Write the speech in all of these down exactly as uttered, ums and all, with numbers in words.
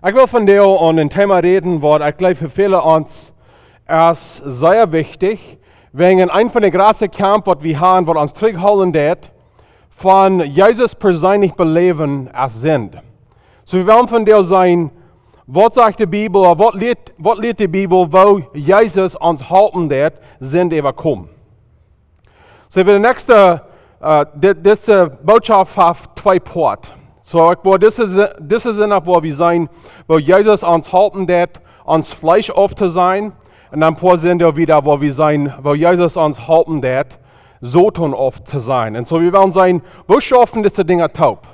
Ekj well vondoag aun een Thema räden, waut ekj jleew fa väle von ons es sea wichtich, wäajen eent von de jratste Kjamf, waut wie haben, waut ons trigjhoolen deit, von Jesus perseenlich beläwen, es Sind. Soo, wie wellen vondoag seenen, waut sajcht de Bibel, ooda waut lieet, waut lieet de Bibel, woo Jesus ons halpen deit, Sind äwakomen. Soo, fa de näakjste, äh, di-, dise Bootschoft haft twee Poat. Soo, ekj well dise, dise Sindach, wua wie seenen, woo Jesus ons halpen deit, ons Fleesch auftosajen. Un dan poa Sindach wieda, wua wie seenen, woo Jesus ons halpen deit, Soton auftosajen. Un soo, wie wellen seenen, woo schaufen dise Dinja toop?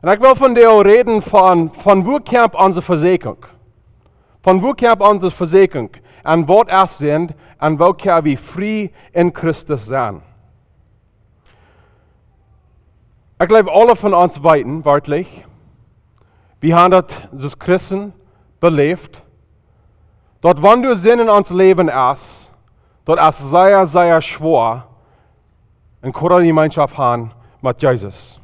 Un ekj well vondoag räden von, von wua kjemt onse Vesieekjunk. Von wua kjemt onse Vesieekjunk? Un waut es Sind? Un woo kjenn wie frie en Christus sennen? Ekj jleew, aule von ons weeten, werkjlich, wie haben daut aus Christen beläft, daut wan doa Sind en ons Läwen es, daut es sea, sea schwoa, eene goode Jemeenschoft haben met Jesus.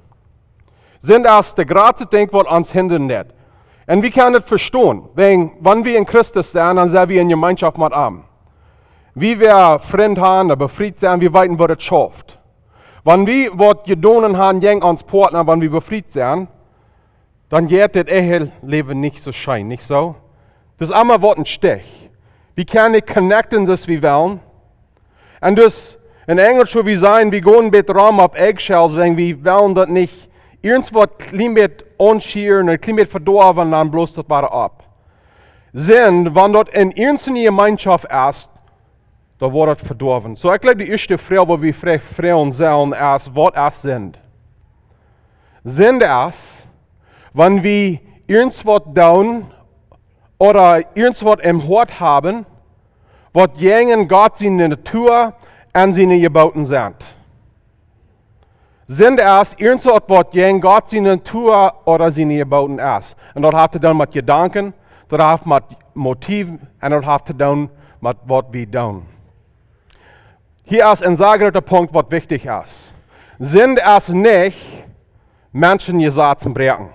Sind es daut jratste Dinkj, waut ons hindren deit. Un wie kjennen daut vestonen, wäajen, wan wie en Christus sennen, dan sent wie en Jemeenschoft met am. Wan wie Frind haben, ooda befriet sent, wie weeten, woo daut schauft. Wan wie waut jedonen haben jäajen ons Partner, wan wie befriet sent, dan jeit daut Eheläwen nich soo scheen, nich soo? Daut es emma waut een Stich. Wie kjennen nich connecten, soo aus wie wellen. Un dus, en Enjelsch wudd wie sajen, wie gonen een bät rom opp eggshells, wäajen wie wellen daut nich irjentwaut kjlien bät aunschieren un kjlien bät vedoawen, dan bloos daut wada opp. Sind, wan daut en irjent eene Jemeenschoft es, dan woat daut vedoawen. Soo, ekj jleew, de ieeschte Froag, waut wie froagen sellen, es, waut es Sind? Sind es, wan wie irjentwaut doonen ooda irjentwaut em Hoat haben, waut jäajen Gott siene Natua un siene Jeboten sent. Sind es irjentwaut, waut jäajen Gott siene Natua ooda siene Jeboten es. Un daut haft to doonen met Jedanken, daut haft met Motiv un daut haft to doonen met waut wie doonen. Hia es een sea groota Punkt, waut wichtich es. Sind es nich Menschen Jesazen bräakjen.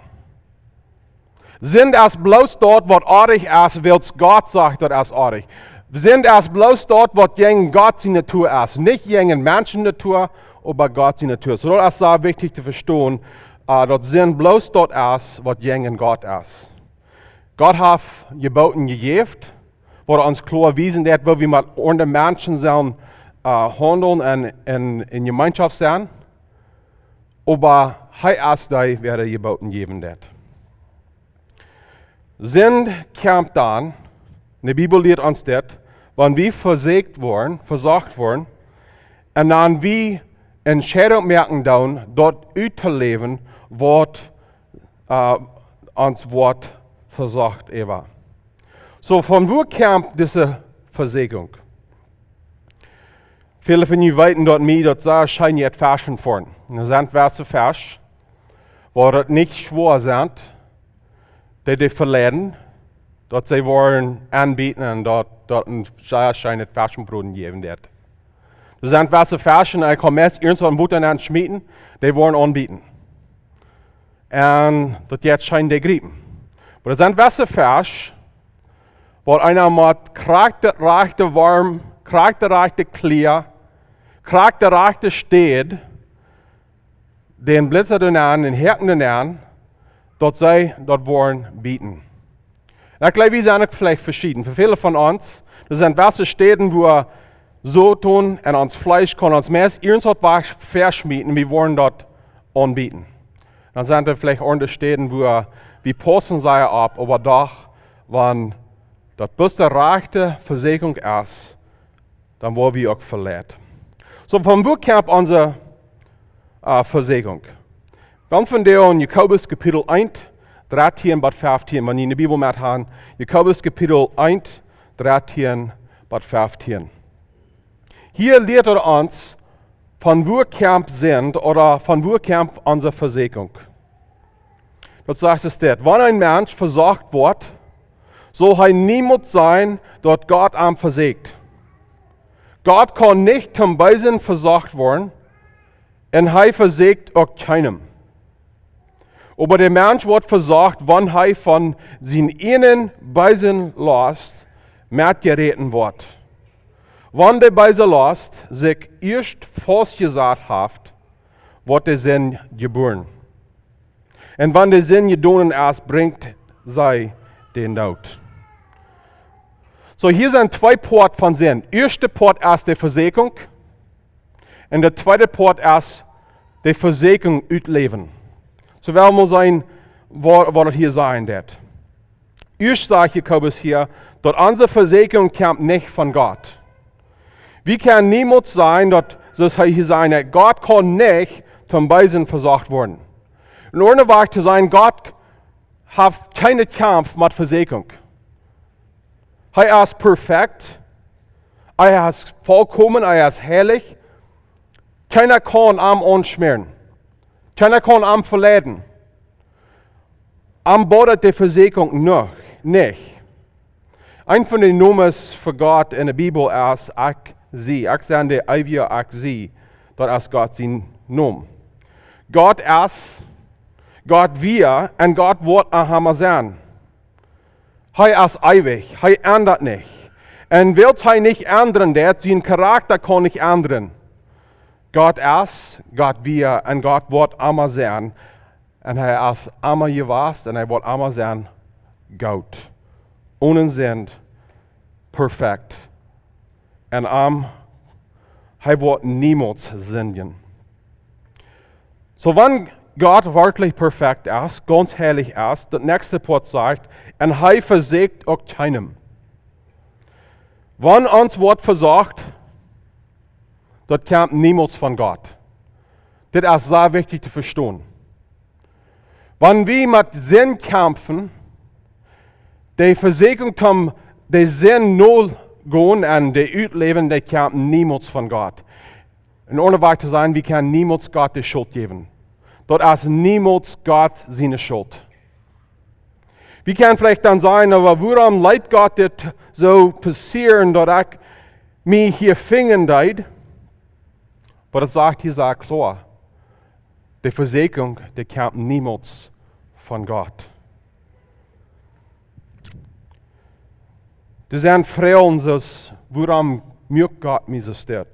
Sind es bloos daut, waut oajch es, wiels Gott sajcht, daut es oajch. Sind es bloos daut, waut jäajen Gott siene Natua es. Nich jäajen Menschen Natua, oba Gott siene Natua. Soo, daut es sea wichtich to vestonen, äh, daut Sind bloos daut es, waut jäajen Gott es. Gott haft Jeboten jejäft, waut ons kloa wiesen deit, woo wie met aundre Menschen sellen, äh, haundlen un, un en Jemeenschoft sennen. Oba hee es dee, wäa de Jeboten jäwen deit. Sind kjemt dan, de Bibel lieet ons dit, wan wie vesieekjt woaren, vesocht woaren, un dan wie Entscheidunk moaken doonen, daut uttoläwen, waut, äh, ons woat vesocht äwa. Soo, von wua kjemt dise Vesieekjunk? Väle von junt weeten, daut mie daut sea scheen jeit, Fesch to fangen. Un doa sent jewesse Fesch, waut daut nich schwoa sent, dee, dee veleiden, daut see woaren aunbieten un daut, daut een sea scheenet Feschbroden jäwen deit. Doa sent jewesse Fesch, un ekj kaun meist irjentwaut em Wota nenschmieten, dee woaren aunbieten. Un daut jeit scheen, dee griepen. Oba doa sent jewesse Fesch, waut eena met krakjt de rajchte Worm, krakjt de rajchte Klia, krakjt de rajchte Städ, dän Blitza doa nenn, dän Häakjen doa nenn, daut see daut woaren bieten. Un ekj jleew, wie sent uk veleicht veschieden. Fa väle von ons, doa sent jewesse Städen, wua Soton en ons Fleesch kaun ons meist irjentwaut wajch veschmieten, wie woaren daut aunbieten. Dan sent doa veleicht aundre Städen, wua wie paussen sea opp, oba doch, wan daut bloos de rajchte Vesieekjunk es, dan woa wie uk veleit. Soo, von wua kjemt onse, äh, Vesieekjunk? Wan wie vondoag en Jakobus Kapitel eent, dartieen bat feftieen, wan jie de Bibel met haben, Jakobus Kapitel eent, dartieen bat feftieen. Hia lieet et ons, von wua kjemt Sind ooda von wua kjemt onse Vesieekjunk. Daut sajcht et dit: Wan een Mensch vesocht woat, saul hee niemols sajen, daut Gott am vesieekjt. Gott kaun nich toom Beesen vesocht woaren, un hee vesieekjt uk kjeenem. Oba de Mensch woat vesocht, wan hee von sienen eenen beesen Lost metjeräten woat. Wan de beese Lost sikj ieescht faustjesat haft, woat de Sind jebuaren. Un wan de Sind jedonen es, brinjt see dän Doot. Soo, hia sent twee Poat von Sind. Ieeschte Poat es de Vesieekjunk. Un de tweede Poat es de Vesieekjunk utläwen. Soo well wie seenen, waut, waut daut hia sajen deit. Ieescht sajcht Jakobus hia, daut onse Vesieekjunk kjemt nich von Gott. Wie kjennen niemols sajen, daut, soo aus hee hia sajcht, daut Gott kaun nich toom Beesen vesocht woaren. Enn aundre Wieed to sajen, Gott haft kjeenen Kaumf met Vesieekjunk. Hee es perfekt. Hee es volkomen, hee es heilich. Kjeena kaun am aunschmäaren. Kjeena kaun am veleiden. Am bodat de Vesieekjunk noch nich. Een von de Nomes fa Gott enne Bibel es Ekj sie. Ekj sie de eewje Ekj sie. Daut es Gott sien Nomen. Gott es, Gott wia un Gott woat emma sennen. Hee es eewich, hee endat nich. Un wiels hee nich endren deit, sien Karakta kaun nich endren. Gott es, Gott wia un Gott woat emma sennen. Un hee es emma jewast un hee woat emma sennen goot. Onen Sind, perfekt. Un am, hee woat niemols sindjen. Soo, wan Gott werkjlich perfekt es, gaunz heilich es, daut näakjste Poat sajcht, un hee vesieekjt uk kjeenem. Wan ons woat vesocht, daut kjemt niemols von Gott. Dit es sea wichtich to vestonen. Wan wie met Sind kjamfen, de Vesieekjunk toom de Sind nogonen un dee utläwen, dee kjemt niemols von Gott. Enn aundre Wieed to sajen, wie kjennen niemols Gott de Schult jäwen. Daut es niemols Gott siene Schult. Wie kjennen veleicht dan sajen, oba wuarom leet Gott dit soo passieren, daut ekj mie hia finjen deed? Oba daut sajcht hia sea kloa. De Vesieekjunk, dee kjemt niemols von Gott. Doa sent Froagen soo aus, wuarom muak Gott mie soo stell?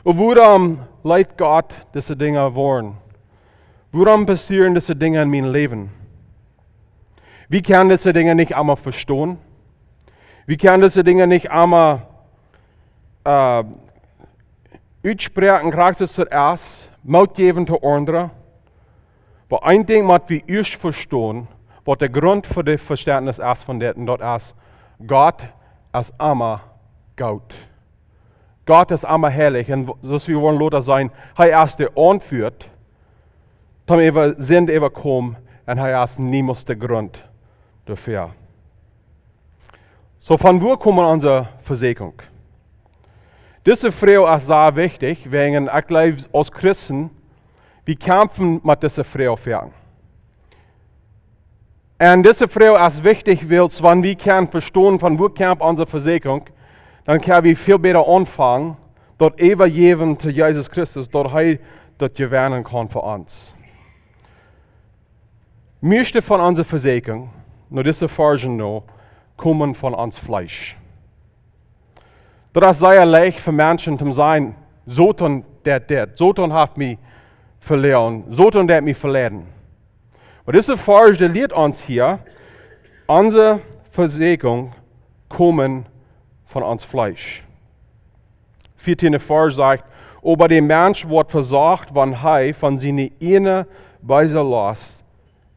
Un wuarom leet Gott dise Dinja woaren? Wuarom passieren dise Dinja enn mien Läwen? Wie kjennen dise Dinja nich emma vestonen? Wie kjennen dise Dinja nich emma, äh, utspräakjen, krakjt soo aus et es, Moot jäwen to aundre? Oba een Dinkj mott wie ieescht vestonen, waut de Grunt fa daut Vestentnis es von dit, un daut es, Gott es emma goot. Gott es emma heilich. Un w-, soo aus wie woaren lota seenen, hee es de Auntwuat, toom äwa Sind äwakomen, un hee es niemols de Grunt doafäa. Soo, von wua kjemt onse Vesieekjunk? Dise Froag es sea wichtich, wäajen ekj jleew, aus Christen, wie kjamfen met dise Froag foaken. Un dise Froag es wichtich, wiels wan wie kjennen vestonen, von wua kjemt onse Vesieekjunk, dan kjenn wie väl bäta aunfangen, daut äwajäwen to Jesus Christus, daut hee daut jewennen kaun fa ons. Mieeschte von onse Vesieekjunk, no dise Varschen no, komen von ons Fleesch. Daut es sea leicht fa Menschen to sajen, Soton deit dit, Soton haft mie veloaren, Soton deit mie veleiden. Oba dise Varsch, dee lieet ons hia, onse Vesieekjunk komen von ons Fleesch. Vieetiende Varsch sajcht, oba de Mensch woat vesocht, wan hee von siene ieejne beese Lost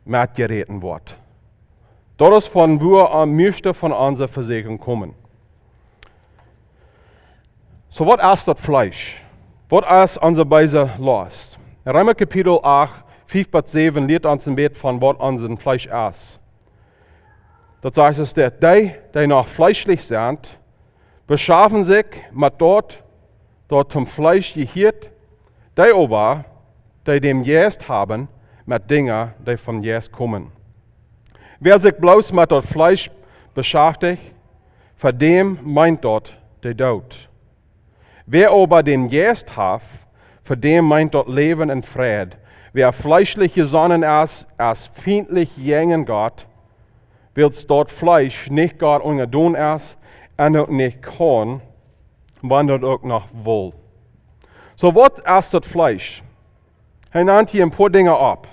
metjeräten woat. Daut es von wua aum mieeschte von onse Vesieekjunk komen. Soo, waut es daut Fleesch? Waut es onse beese Lost? Reema Kapitel acht, fief bat säwen lieet ons een bät von waut onse Fleesch es. Daut sajcht et dit, dee, dee noch fleeschlich sent, beschafen sikj met daut, daut toom Fleesch jehieet, dee oba, dee dän Jeist haben, met Dinja, dee vom Jeist komen. Wäa sikj bloos met daut Fleesch beschaftich, fa däm meent daut de Doot. Wäa oba dän Jeist haft, fa däm meent daut Läwen un Fräd, Wäa fleeschlich jesonnen es, es fientlich jäajen Gott, wiels daut Fleesch nich Gott unjadon es un uk nich kaun, wan daut uk noch wull. Soo, waut es daut Fleesch? Hee nant hia een poa Dinja opp.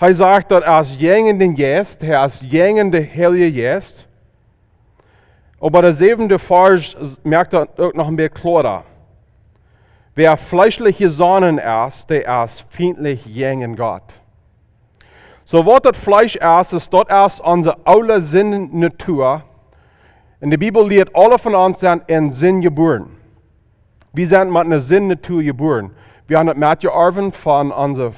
Hee sajcht, daut es jäajen dän Jeist, hee es jäajen dän Heiljen Jeist. Oba de säwende Varsch moakt daut uk noch een bät kloara. Wäa fleeschlich jesonnen es, dee es fientlich jäajen Gott. Soo, waut daut Fleesch es, es daut es onse oole Sindnatua. Un de Bibel lieet, aule von ons sent en Sind jebuaren. Wie sent met eene Sindnatua jebuaren. Wie haben daut metjeorwen von onse,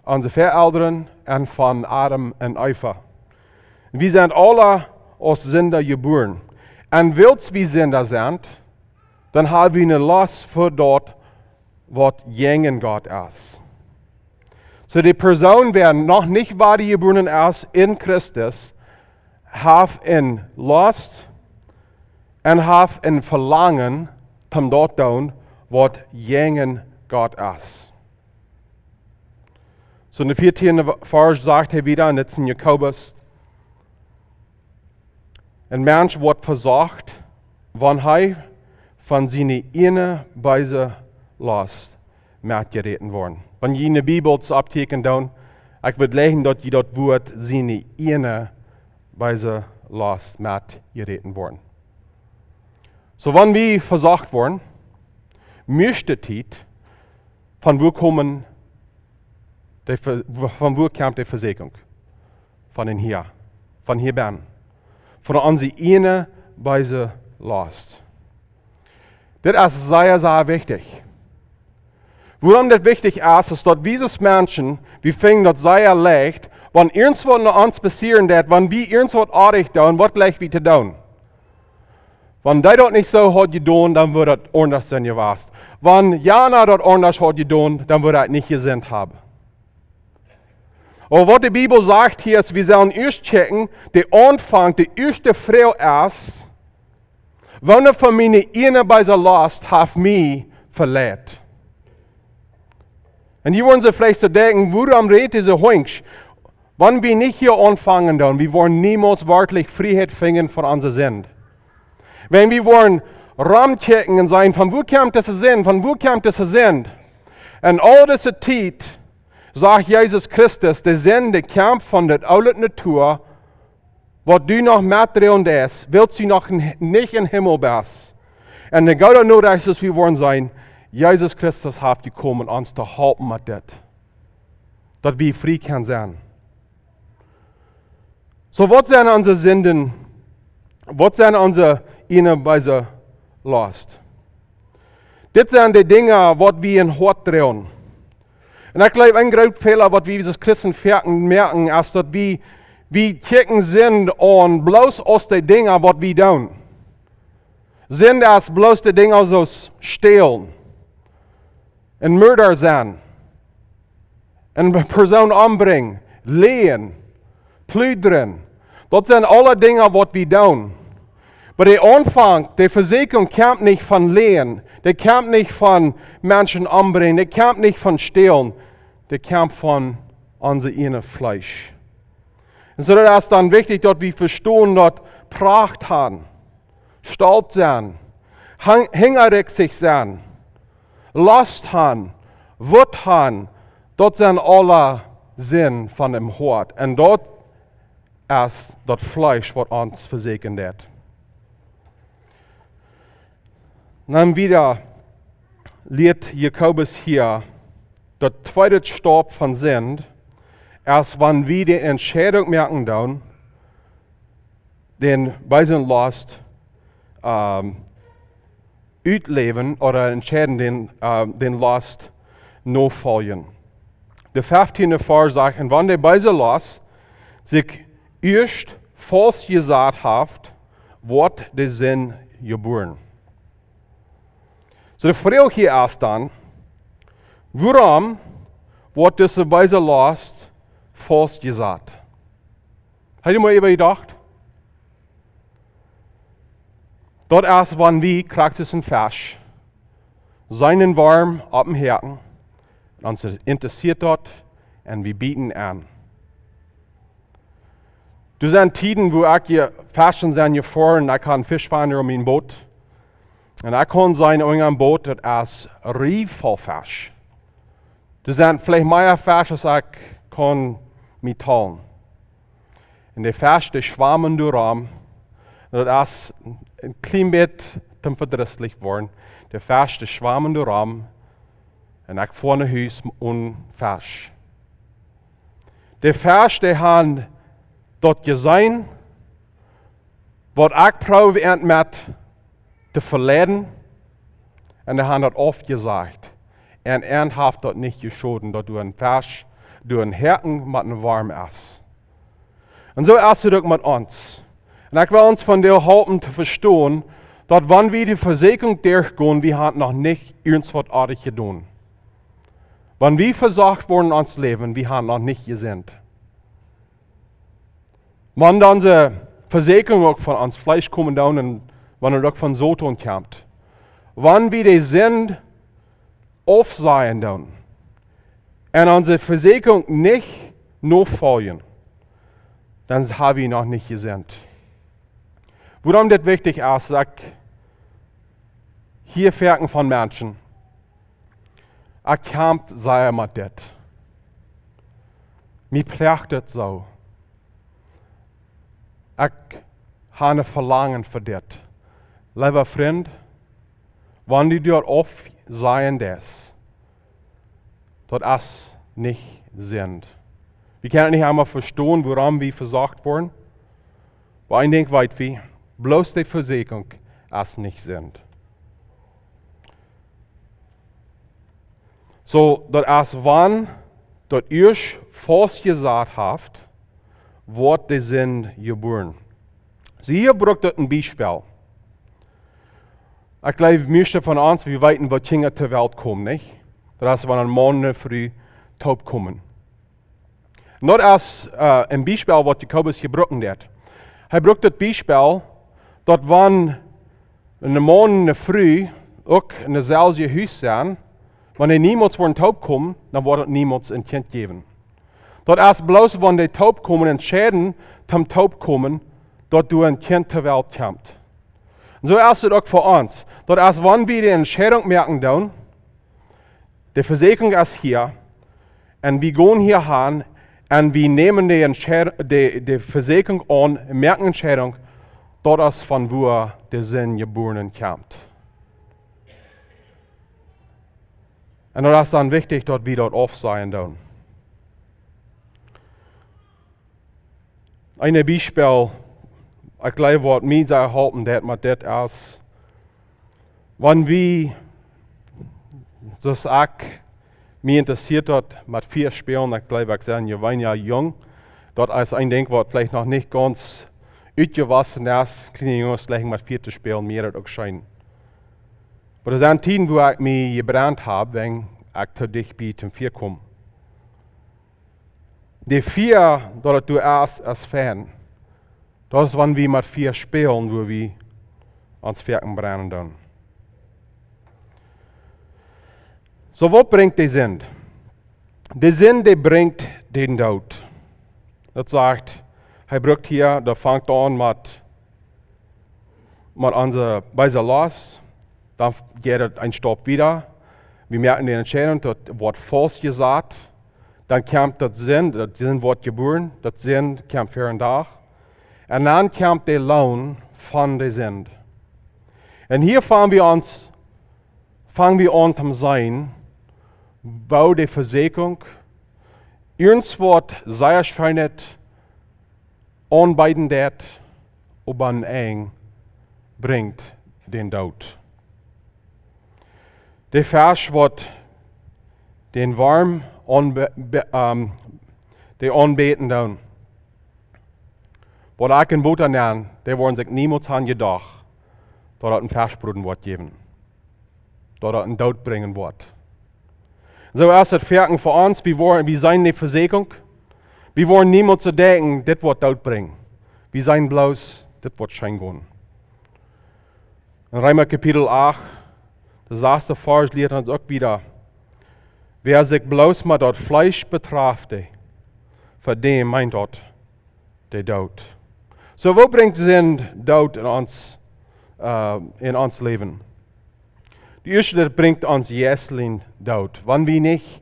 onse Väaelren un von Adam un Eva. Wie sent aule aus Sinda jebuaren. Un wiels wie Sinda sent, dan haben wie eene Lost fa daut, waut jäajen Gott es. Soo, de Persoon, wäa noch nich wada jebuaren es en Christus, haft eene Lost un haft een Velangen, om daut to doonen, waut jäajen Gott es. Soo, en de vieetieende Varsch sajcht hee wada, un dit es en Jakobus: Een Mensch woat vesocht, wan hee von siene ieejne beese Lost metjeräten woat. Wan jie en de Bibel opptieekjnen doonen, ekj wudd jleewen, daut jie daut Wuat siene ieejne beese Lost metjeräten woat. Soo, wan wie vesocht woaren, mieeschte Tiet, von wua komen de Ve-, von wua kjemt de Vesieekjunk? Von en hia, von hia bennen. Von onse ieejne beese Lost. Dit es sea, sea wichtich. Wuarom dit wichtich es, es daut wie aus Menschen, wie finjen daut sea leicht, wan irjentwaut no ons passieren deit, wan wie irjentwaut oajet doonen, waut jlikj wie to doonen. Wan dee daut nich soo haud jedonen, dan wudd daut aundasch sennen jewast. Wan jana daut aundasch haud jedonen, dan wudd ekj nich jesinnt haben. Oba waut de Bibel sajcht hia es, wie sellen ieescht checken, de Aunfank, de ieeschte Froag es: Woone von miene ieejne beese Lost haft mie veleit? Un jie woaren sikj veleicht soo denkjen, wuarom rät dise Hunjsch? Wan wie nich hia aunfangen, dan wie woaren niemols werkjlich Frieheit finjen von onse Sind. Wan wie woaren romchecken un sajen, von wua kjemt dise Sind, von wua kjemt dise Sind? Un aul dise Tiet sajcht Jesus Christus, de Sind, dee kjemt von daut oole Natua, waut du noch metdroagen deist, wiels du noch n-, nich em Himmel best. Un de goode Norecht es, wie woaren seenen, Jesus Christus haft jekomen, ons to halpen met dit. Daut wie frie kjennen sennen. Soo, waut sent onse Sinden? Waut sent onse ieejne beese Lost? Dit sent de Dinja, waut wie em Hoat droagen. Un ekj jleew, een groota Fäla, waut wie aus Christen foaken moaken, es daut wie, wie kjikjen Sind aun bloos aus de Dinja, waut wie doonen. Sind es bloos de Dinja soo aus stälen, een Moorda sennen, eene Persoon ombrinjen, läajen, plündren. Daut sent aule Dinja, waut wie doonen. Oba de Aunfank, de Vesieekjunk kjemt nich von läajen, dee kjemt nich von Menschen ombrinjen, dee kjemt nich von stälen, dee kjemt von onse ieejne Fleesch. Un soo daut es dan wichtich, daut wie vestonen, daut Pracht haben, stolt sennen, hang-, hinjarichsich sennen, Lost haben, Wut haben, daut sent aule Sind von em Hoat. Un daut es daut Fleesch, waut ons vesieekjen deit. Dan wada lieet Jakobus hia, daut tweede Staup von Sind es, wan wie de Entscheidunk moaken doonen, dän beesen Lost, ähm, utläwen ooda entscheiden dän, ähm, dän Lost nofoljen. De feftieende Varsch sajcht: Un wan de beese Lost sikj ieescht faust jesat haft, woat de Sind jebuaren. Soo, de Froag hia es dan, wuarom woat dise beese Lost faust jesat? Hab jie mol äwa jedocht? Daut es, wan wie, krakjt soo aus een Fesch, seenen Worm opp dän Häakjen, Ons interessieet daut un wie bieten aun. Doa sent Tieden, wua ekj hia feschen sie jefoaren, ekj haud een Fischfanger opp mien Boot. Un ekj kunn seenen, unja daut Boot, daut es rievoll Fesch. Doa sent veleicht mea Fesch aus ekj kunn mie talen. Un de Fesch, dee schwamen doa rom. Daut es een kjlien bät toom vedrisslich woaren. De Fesch, dee schwamen doa rom. Un ekj foa no Hus onen Fesch. De Fesch, dee hauden daut jeseenen, waut ekj proowd an met to veleiden, un dee hauden daut aufjesajcht. Un an haft daut nich jeschoden, daut doa een Fesch, doa een Häakjen met een Worm es. Un soo es daut uk met ons. Un ekj well ons vondoag halpen to vestonen, daut wan wie de Vesieekjunk derchgonen, wie haben noch nich irjent waut oajet jedonen. Wan wie vesocht woaren en ons Läwen, wie haben noch nich jesindicht. Wan dan de Vesieekjunk uk von ons Fleesch komen deit un wan et uk von Soton kjemt. Wan wie de Sind aufsajen doonen un onse Vesieekjunk nich nofoljen, dan haben wie noch nich jesindicht. Wuarom dit wichtich es, saj ekj hia foaken von Menschen. Ekj kjamp sea met dit. Mie plajcht et soo. Ekj hab een Velangen fa dit. Leewa Frint, wan du daut aufsajen deist, daut es nich Sind. Wie kjennen nich emol vestonen, wuarom wie vesocht woaren. Oba een Dinkj weet wie, bloos de Vesieekjunk es nich Sind. Soo, daut es wan daut ieescht faust jesat haft, woat de Sind jebuaren. See, hia brukt et een Biespel. Ekj jleew, mieeschte von ons, wie weeten, woo Kjinja to Welt komen, nich? Daut es, wan een Maun un eene Fru toopkomen. Un daut es, äh, een Biespel, waut Jakobus hia brucken deed. Hee brukt daut Biespel, daut wan een Maun un eene Fru uk en daut selwje Hus sent, wan dee niemols woaren toopkomen, dan woat et niemols een Kjint jäwen. Daut es bloos, wan dee toopkomen, entscheiden, toom toopkomen, daut doa een Kjint to Welt kjemt. Un soo es et uk fa ons. Daut es, wan wie de Entscheidunk moaken doonen, de Vesieekjunk es hia, un wie gonen hia han, un wie nämen de Entscheid-, de, de Vesieekjunk aun, moaken Entscheidunk, daut es von wua de Sind jebuaren kjemt. Un daut es dan wichtich, daut wie daut aufsajen doonen. Een Biespel, ekj jleew, waut mie sea halpen deed met dit es, wan wie, soo aus ekj, mie interessieet daut met Fia spälen, ekj jleew, ekj sie jeweenlich jung. Daut es een Dinkj, waut veleicht noch nich gaunz utjewossen es, kjliene Junges jlikjen met Fia to spälen, mie daut uk scheen. Oba doa sent Tieden, wua ekj mie jebrent hab, wan ekj too dicht bie toom Fia kom. De Fia, daut et doa es, es fein. Daut es, wan wie met Fia spälen, wua wie ons foaken brennen doonen. Soo, waut brinjt de Sind? De Sind, dee brinjt dän Doot. Daut sajcht, hee brukt hia, daut fangt aun met, met onse beese Lost, dan jeit et een Staup wieda. Wie moaken de Entscheidunk, daut woat faust jesat. Dan kjemt daut Sind, daut Sind woat jebuaren, daut Sind kjemt ver dän Dach. Un dan kjemt de Loon von de Sind. Un hia fang wie ons, fang wie aun to seenen, woo de Vesieekjunk, irjent waut sea scheenet, aunbeeden deed, oba aum Enj brinjt dän Doot. De Fesch, waut dän Worm aunbe-, be-, ähm, dee aunbäden doonen, waut ekj en Wota nenn, dee woaren sikj niemols han jedocht, daut daut een Feschbroden woat jäwen. Daut daut een Doot brinjen woat. Soo es et foaken fa ons, wie woaren, wie seenen de Vesieekjunk. Wie woaren niemols soo denkjen, dit woat Doot brinjen. Wie seenen bloos, dit woat scheen gonen. En Reema Kapitel acht, de sasste Varsch lieet ons uk wieda, Wäa sikj bloos met daut Fleesch betraft, dee, fa däm meent daut de Doot. Soo, woo brinjt Sind Doot en ons, äh, en ons Läwen? De ieeschte, daut brinjt ons jeistlichen Doot. Wan wie nich,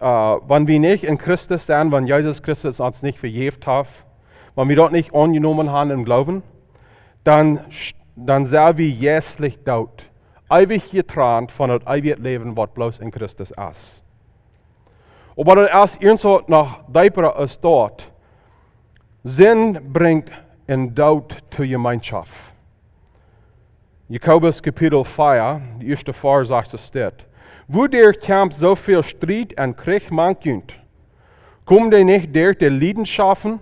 äh, wan wie nich en Christus sent, wan Jesus Christus ons nich vejäft haft, wan wie daut nich aunjenomen haben em Gloowen, dan, dan sent wie jeistlich doot. Eewich jetrant von daut eewje Läwen, waut bloos en Christus es. Oba daut es irjentwaut noch deepa aus daut. Sind brinjt een Doot to Jemeenschoft. Jakobus Kapitel vea, de ieeschte Varsch sajcht es dit: Wuaderch kjemt soo väl Striet un Kjrich mank junt? Komen dee nich derch de Liedenschoften,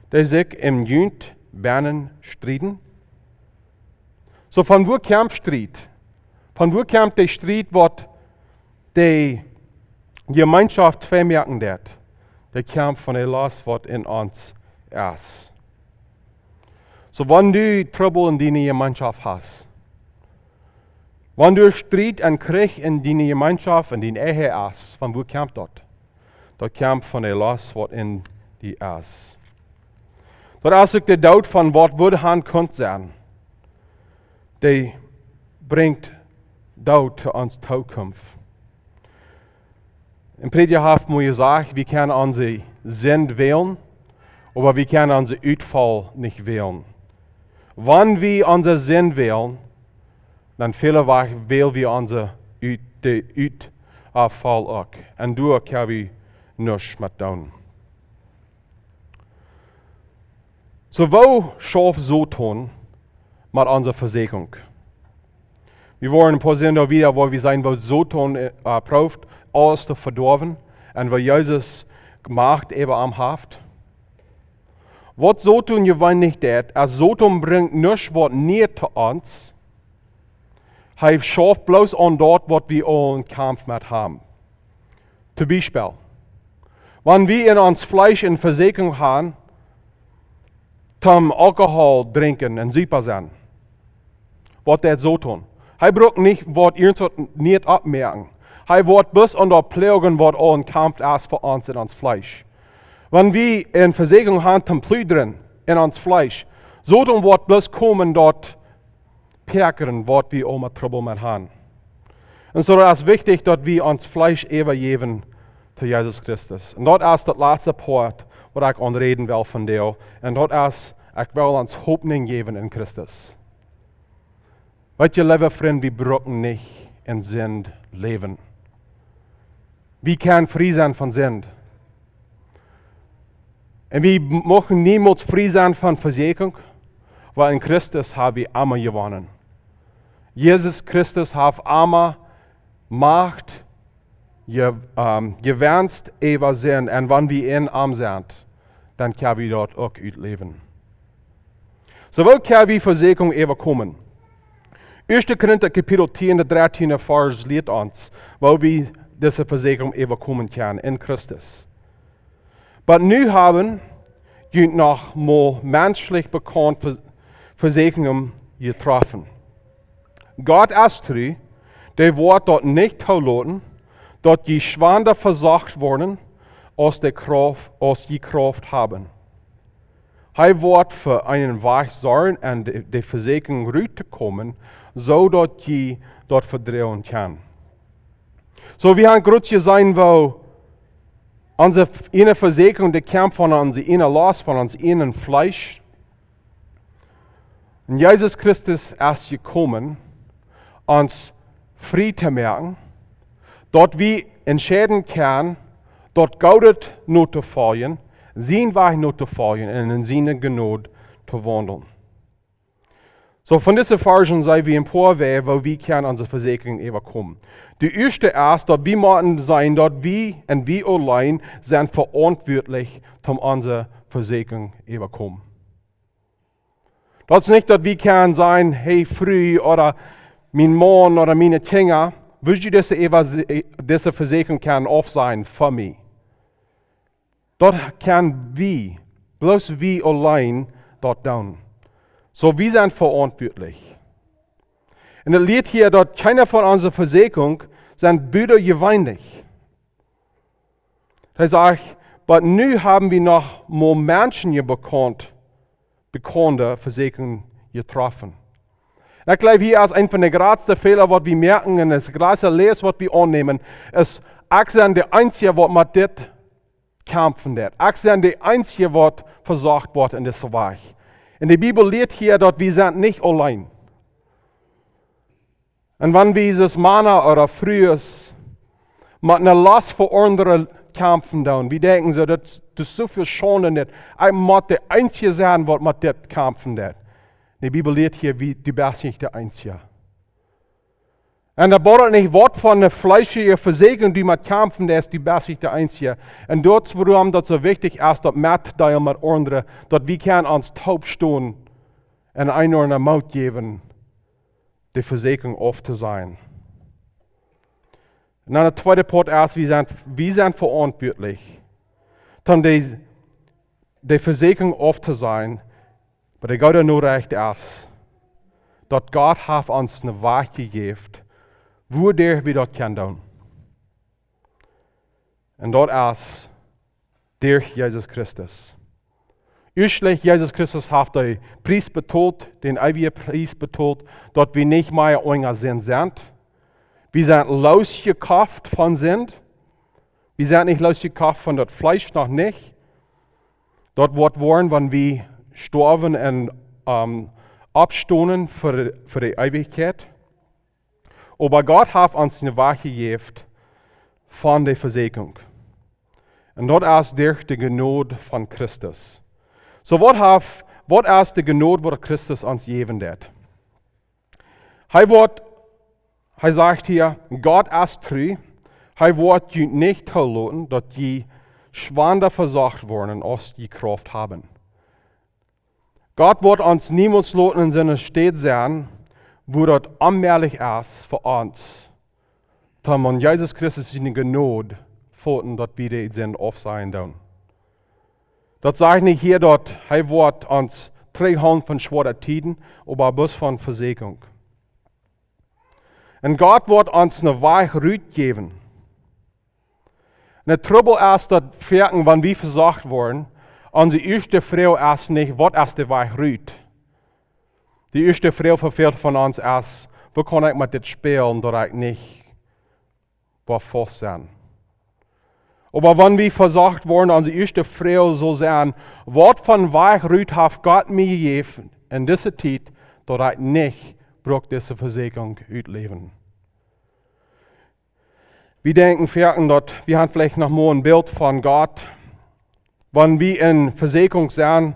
dee sikj en junt bennen strieden? Soo, von wua kjemt Striet? Von wua kjemt de Striet, waut de Jemeenschoft vemoaken deit? Dee kjemt von de Lost, waut en ons es. Soo, wan du Trubbel en diene Jemeenschoft hast, wan du Striet un Kjrich en diene Jemeenschoft, en diene Ehe hast, von wua kjemt daut? Daut kjemt von de Lost, waut en die es. Daut es uk de Doot von waut wudd haben kunt sennen. Dee brinjt Doot to ons Tookunft. Een Prädja haft mol jesajcht, wie kjennen onse Sind wälen, oba wie kjennen onse Utfall nich wälen. Wan wie onse Sind wälen, dan väle Mol wäl wie onse Ut-, de Utfall uk. Un doa kjenn wie nuscht met doonen. Soo, woo schauft Soton met onse Vesieekjunk? Wie woaren een poa Sindach wieda, wua wie seenen, woo Soton, äh, prooft, aules to vedoawen un woo Jesus Macht äwa am haft. Waut Soton jeweenlich deit, es Soton brinjt nuscht waut nie to ons. Hee schauft bloos aun daut, waut wie aul een Kaumf met haben. Toom Biespel, wan wie en ons Fleesch eene Vesieekjunk haben, toom Alkohol drinkjen un Supa sennen. Waut deit Soton? Hee brukt nich waut irjentwaut nie oppmoaken. Hee woat bloos aun daut ploagen, waut aul een Kaumf es fa ons en ons Fleesch. Wan wie eene Vesieekjunk haben toom pludren en ons Fleesch, Soton woat bloos komen daut poakren, waut wie aul met Trubbel met haben. Un soo, daut es wichtich, daut wie ons Fleesch äwajäwen to Jesus Christus. Un daut es daut latste Poat, waut ekj aunräden well vondoag. Un daut es, ekj well ons Hopninj jäwen en Christus. Weet jie, leewe Frind, wie bruken nich en Sind läwen. Wie kjennen frie sennen von Sind. Un wie muchten niemols frie sennen von Vesieekjunk, wiels en Christus haben wie emma jewonnen. Jesus Christus haft emma Macht je-, ähm, jewant äwa Sind. Un wan wie en am sent, dan kjenn wie daut uk utläwen. Soo, woo kjenn wie Vesieekjunk äwakomen? Ieeschte Korinta Kapitel tieen, de dartieende Varsch lieet ons, woo wie dise Vesieekjunk äwakomen kjennen en Christus. Oba nu haben junt noch mau menschlich bekaunt Ve-, Vesieekjunk jetroffen. Gott es tru, dee woat daut nich toloten, daut jie schwanda vesocht woaren, aus de Krauft, aus jie Krauft haben. Hee woat fa eenen Wajch sorjen un de, de Vesieekjunk ruttokomen, soo daut jie daut vedroagen kjennen. Soo, wie haben krakjt jeseenen, woo onse f-, eene Vesieekjunk, dee kjemt von onse eene Lost, von ons eene Fleesch. Un Jesus Christus es jekomen, ons frie to moaken, daut wie entscheiden kjennen, daut Goodet notofoljen, sienen Wajch notofoljen un en siene Jnod to waundlen. Soo, von dise Varschen seenen wie een poa Wäaj, woo wie kjennen onse Vesieekjunk äwakomen. De ieeschte es, daut wie motten seenen, daut wie un wie auleen sent veauntwuatlich, om onse Vesieekjunk äwakomen. Daut es nich, daut wie kjennen sajen, hey, Fru ooda mien Maun ooda miene Kjinja, wudd jie dise äwa-, dise Vesieekjunk kjennen aufsajen fa mie? Daut kjenn wie, bloos wie auleen daut doonen. Soo, wie sent veauntwuatlich. Un et lieet hia, daut kjeene von onse Vesieekjunk sent butajeweenlich. Hee sajcht: "Oba nu haben wie noch mau Menschen je bekaunt, bekaunde Vesäakjunk jetroffen." Un ekj jleew, hia es een von de jratste Fäla, waut wie moaken, un daut jratste Läs, waut wie aunnämen, es: "Ekj sie de eensje, waut met dit kjamfen deit. Ekj sie de eensje, waut vesocht woat en dise Wajch." Un de Bibel lieet hia, daut wie sent nich auleen. Un wan wie aus Mana ooda Frues met eene Last fa aundre kjamfen doonen, wie denkjen soo, daut, daut es soo väl Schaund en dit. Ekj mott de eensje sennen, waut met dit kjamfen deit. De Bibel lieet hia, wie, du best nich de eensje. Un daut bediet nich, waut fa eene fleeschelje Vesäakjunk du met kjamfen deist, du best nich de eensje. Un daut es wuarom daut soo wichtich es, daut met to deelen met aundre, daut wie kjennen ons toop stonen un eenaunda Moot jäwen, de Vesäakjunk auftosajen. Un dan de tweede Poat es, wie sent, wie sent veauntwuatlich, om de, de Vesäakjunk auftosajen. Oba de goode Norecht es, daut Gott haft ons een Wajch jejäft, wuaderch wie daut kjennen doonen. Un daut es derch Jesus Christus. Ieeschtlich, Jesus Christus haft dän Pries betolt, dän eewjen Pries betolt, daut wie nich mea unja Sind sent. Wie sent loosjekoft von Sind. Wie sent nich loosjekoft von daut Fleesch, noch nich. Daut woat woaren, wan wie stoawen un, ähm, oppstonen fa de, fa de Eewichkjeit. Oba Gott haft ons een Wajch jejäft von de Vesäakjunk. Un daut es derch de Jnod von Christus. Soo, waut haft, waut es de Jnod, waut Christus ons jäwen deit? Hee woat, hee sajcht hia: "Gott es tru, hee woat junt nich toloten, daut jie schwanda vesocht woaren, aus jie Krauft haben." Gott woat ons niemols loten en soone Städ sennen, wua daut onmäajlich es fa ons, om aun Jesus Christus siene Jnod to foten, daut wie de Sind aufsajen doonen. Daut sajcht nich hia, daut hee woat ons trigjhoolen von schwoare Tieden, oba bloos von Vesäakjunk. Un Gott woat ons een Wajch rut jäwen. Un de Trubbel es, daut foaken, wan wie vesocht woaren, onse ieeschte Froag es nich: "Waut es de Wajch rut?" De ieeschte Froag fa väl von ons es: "Woo kaun ekj met dit spälen, daut ekj nich woa faust sennen?" Oba wan wie vesocht woaren, onse ieeschte Froag saul sennen: "Waut fa een Wajch rut haft Gott mie jejäft en dise Tiet, daut ekj nich bruck dise Vesäakjunk utläwen?" Wie denkjen foaken, daut wie haben veleicht noch mol een Bilt von Gott. Wan wie en Vesäakjunk sent,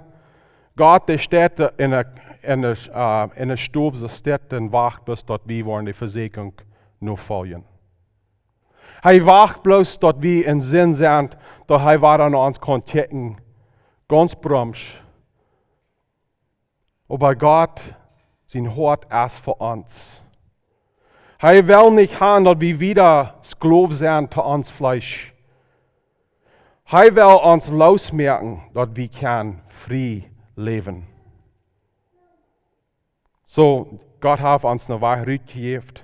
Gott, dee steit en de, en de, äh, en de Stow, soo steit un wacht, bat daut wie woaren de Vesäakjunk nofoljen. Hee wacht bloos, daut wie en Sind sent, daut hee wada no ons kaun kjikjen, gaunz bromsch. Oba Gott sien Hoat es fa ons. Hee well nich haben, daut wie wada Sklow sent to ons Fleesch. Hee well ons loosmoaken, daut wie kjennen frie läwen. Soo, Gott haft ons een Wajch rut jejäft.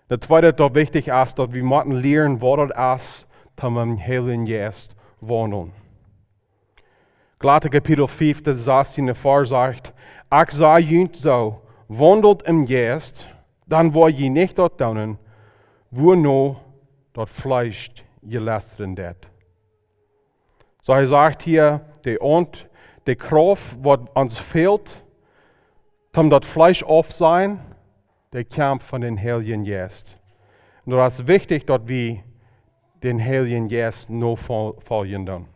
De tweede, daut wichtich es, daut wie motten lieren, waut daut es, om em Heiljen Jeist waundlen. Galata Kapitel fiew, Varsch sastieen sajcht: "Ekj saj junt soo, waundelt em Jeist, dan woa jie nich daut doonen, wuano daut Fleesch jelestren deit." Soo, hee sajcht hia, de Aunt, de Krauft, waut ons fält, om daut Fleesch auftosajen, dee kjemt von dän Heiljen Jeist. Un daut es wichtich, daut wie dän Heiljen Jeist nofoljen doonen.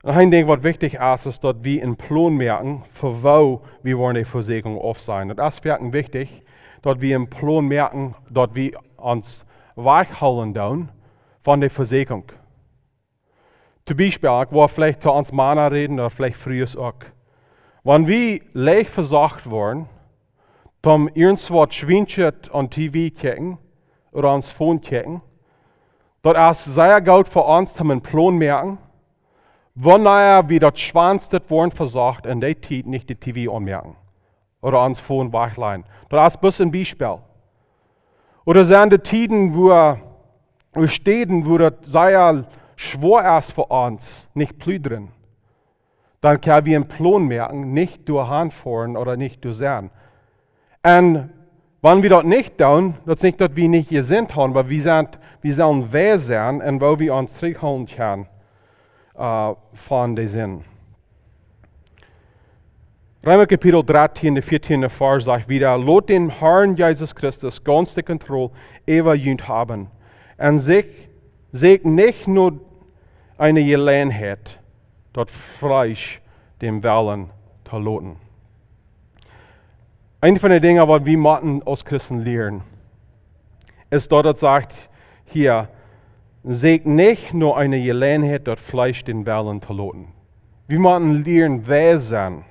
Un een Dinkj, waut wichtich es, es, daut wie een Plon moaken, fa woo wie woaren de Vesäakjunk aufsajen. Daut es werkjlich wichtich, daut wie een Plon moaken, daut wie ons wajchhoolen doonen von de Vesäakjunk. Toom Biespel, ekj wull veleicht to ons Mana räden, ooda veleicht Frues uk. Wan wie leicht vesocht woaren, om irjentwaut Schwienschet aun T V kjikjen ooda aun Phone kjikjen, daut es sea goot fa ons, om een Plon moaken, wanea wie daut schwoastet woaren vesocht, en dee Tiet nich de T V aunmoaken ooda ons Phone wajchlajen. Daut es bloos een Biespel. Ooda sent de Tieden, wua Städen, wua daut sea schwoa es fa ons, nich pludren. Dan kjenn wie een Plon moaken, nich doahan foaren ooda nich doa sennen. Un wan wie daut nich doonen, daut es nich daut wie nich jeseenen haben, oba wie sent, wie sellen wies sennen un woo wie ons trigjhoolen kjennen, äh, von de Sind. Reema Kapitel dartieen, de vieetieende Varsch sajcht wieda: "Lot dän Harn Jesus Christus gaunz de Kontroll äwa junt haben. Un sieekjt, sieekjt nich no eene Jeläajenheit, daut Fleesch dän Wellen to loten." Eent von de Dinja, waut wie motten aus Christen lieren, es daut et sajcht hia: "Sieekjt nich no eene Jeläajenheit, daut Fleesch dän Wellen to loten." Wie motten lieren wies sennen,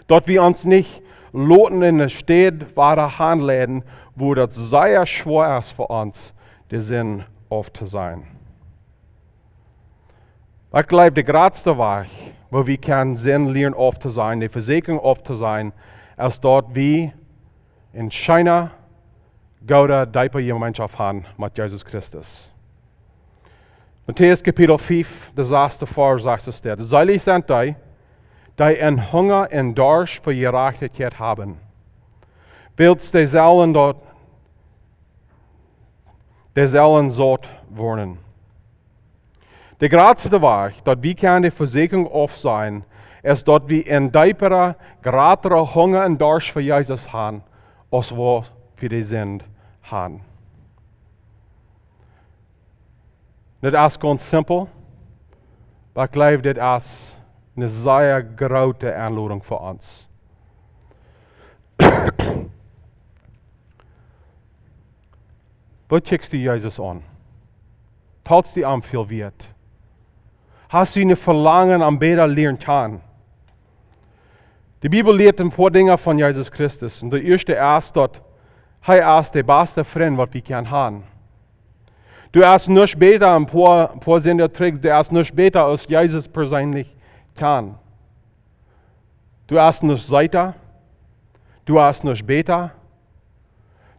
daut wie ons nich loten en eene Städ wada hanleiden, wua daut sea schwoa es fa ons, de Sind auf to sennen. Ekj jleew, de jratste Wajch, woo wie kjennen Sind lieren auf to sennen, de Vesieekjunk auf to sennen, es daut wie eene scheene, goode, deepe Jemeenschoft haben met Jesus Christus. Matäus Kapitel fief, de saschte Varsch sajcht et: "Seelich sent dee, dee een Hunga un Darscht fa Jerajchtichkjeit haben, wiels dee sellen daut, dee sellen saut woaren." De jratste Wajch, daut wie kjennen de Vesieekjunk auf sennen, es daut wie een deepra, jratra Hunga un Darscht fa Jesus haben, aus waut wie fa de Sind haben. Dit es gaunz simpel, oba ekj jleew, dit es eene sea groote Enlodunk fa ons. Woo kjikjst du Jesus aun? Talst du am väl Wieet? Hast du een Velangen, am bäta lieren kjanen? De Bibel lieet een poa Dinja von Jesus Christus. Un daut ieeschte es daut hee es de baste Frint, waut wie kjennen haben. Du best nich bäta, een poa, poa Sind trigj, du best nich bäta aus Jesus perseenlich kjanen. Du best nich seeta, du best nich bäta,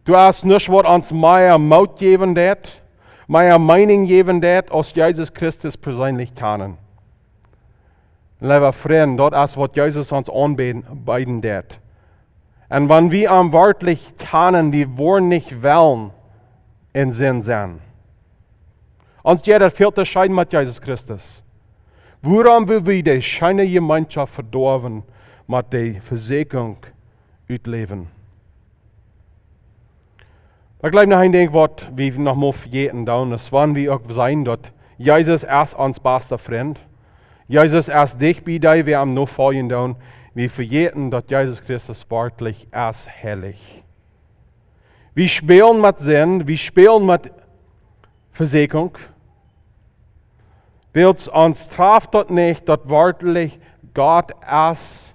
du best nich, waut ons mea Moot jäwen deit, mea Meenunk jäwen deit, aus Jesus Christus perseenlich kjanen. Leewa Frint, daut es, waut Jesus ons aunbeeden, beeden deit. Un wan wie am werkjlich kjanen, wie woaren nich wellen en Sind sennen. Ons jeit daut väl to scheen met Jesus Christus. Wuarom well wie de scheene Jemeenschoft vedoawen met de Vesieekjunk utläwen? Ekj jleew, noch een Dinkj, waut wie noch mol vejäten doonen, es wan wie uk seenen, daut Jesus es ons basta Frint. Jesus es dicht bie dee, waut am nofoljen doonen. Wie vejäten, daut Jesus Christus werkjlich es heilich. Wie spälen met Sind, wie spälen met Vesieekjunk. Wiels ons traft daut nich, daut werkjlich Gott es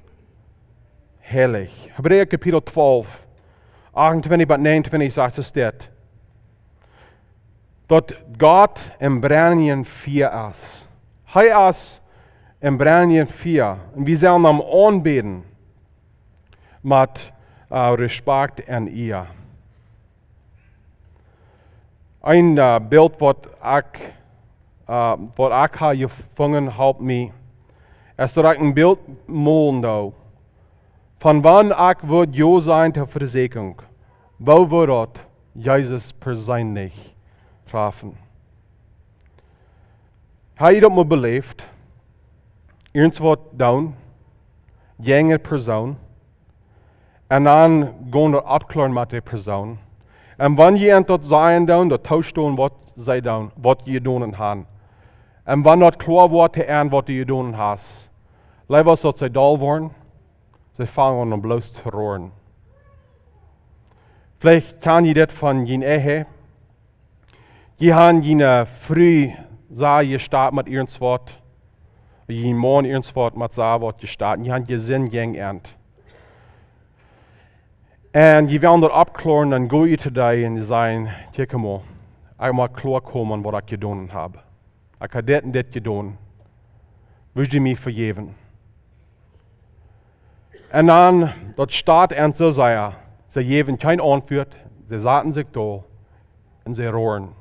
heilich. Hebräa Kapitel twalf, achtuntwintich bat näajenuntwintich sajcht et dit: Daut Gott een brennendet Fia es. Hee es een brennendet Fia. Un wie sellen am aunbäden met, äh, Respekt un Ea. Een, äh, Bilt, waut ekj, äh, waut ekj ha jefungen, halpt mie, es daut ekj een Bilt molen doo von wan ekj wudd jo sennen to Vesieekjunk, woo wudd daut Jesus perseenlich trafen. Ha jie daut mol beläft? Irjentwaut doonen, jäajen eene Persoon, un dan gonen daut oppkloaren met de Persoon. Un wan jie an daut sajen doonen, daut toostonen, waut see doonen, waut jie jedonen haben. Un wan daut kloa woat to an, waut jie jedonen hast, leewa aus daut see doll woaren, see fangen aun bloos to roaren. Veleicht kjann jie dit von jun Ehe. Jie haben june Fru sea jestat met irjentwaut, jun Maun irjentwaut met sea waut jestat, jie haben jeseenen jäajen an. Un jie wellen daut oppkloaren, dan go jie to dee un jie sajen: "Kjikj mol, ekj mott kloa komen, waut ekj jedonen hab. Ekj hab dit un dit jedonen. Wudd jie mie vejäwen?" Un dan, daut steit an soo sea, see jäwen kjeen Auntwuat, see saten sikj dol un see roaren.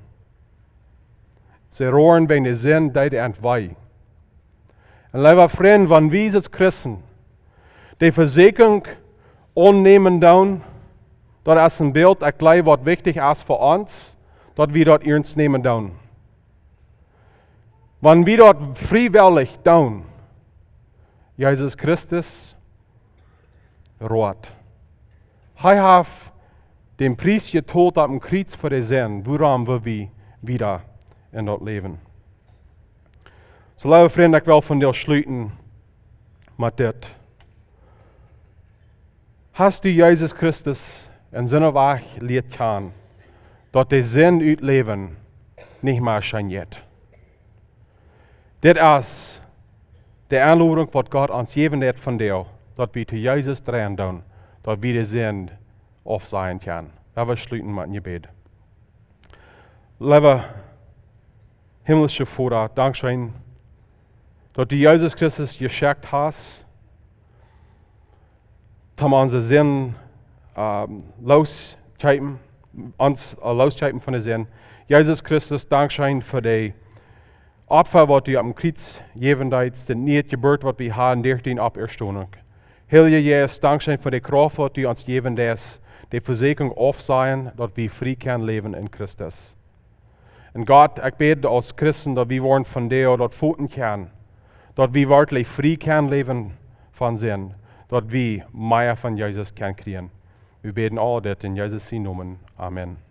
See roaren wäajen de Sind, dee an wee. Un leewe Frind, wan wie aus Christen de Vesieekjunk aunnämen doonen, daut es een Bilt, ekj jleew, waut wichtich es fa ons, daut wie daut iernst nämen doonen. Wan wie daut friewellich doonen, Jesus Christus roat. Hee haft dän Pries jetolt aum Kjriez fa de Sind, wuarom wie wieda en daut Läwen. Soo, leewe Frind, ekj well vondoag schluten met dit. Hast du Jesus Christus en soone Wajch lieet kjanen, daut de Sind utläwen nich mea scheen jeit? Dit es de Enlodunk, waut Gott ons jäwen deit vondoag, daut wie to Jesus dreien doonen, daut wie de Sind aufsajen kjennen. Lot ons schluten met een Jebäd. Leewa himmlischa Voda, dankscheen, daut du Jesus Christus jeschekjt hast, om onse Sind, ähm, loskjeepen, ons, äh, loskjeepen von de Sind. Jesus Christus, dankscheen fa de Opfa, waut du aum Kjriez jäwen deetst, de niee Jeburt, waut wie haben derch diene Oppastonunk. Heilja Jeist, dankscheen fa de Krauft, waut du ons jäwen deist, de Vesieekjunk aufsajen, daut wie frie kjennen läwen en Christus. Un Gott, ekj bäd aus Christen, daut wie woaren vondoag daut foten kjennen, daut wie werkjlich frie kjennen läwen von Sind, daut wie mea von Jesus kjennen kjrieen. Wie bäden aul dit en Jesus sienen Nomen. Amen.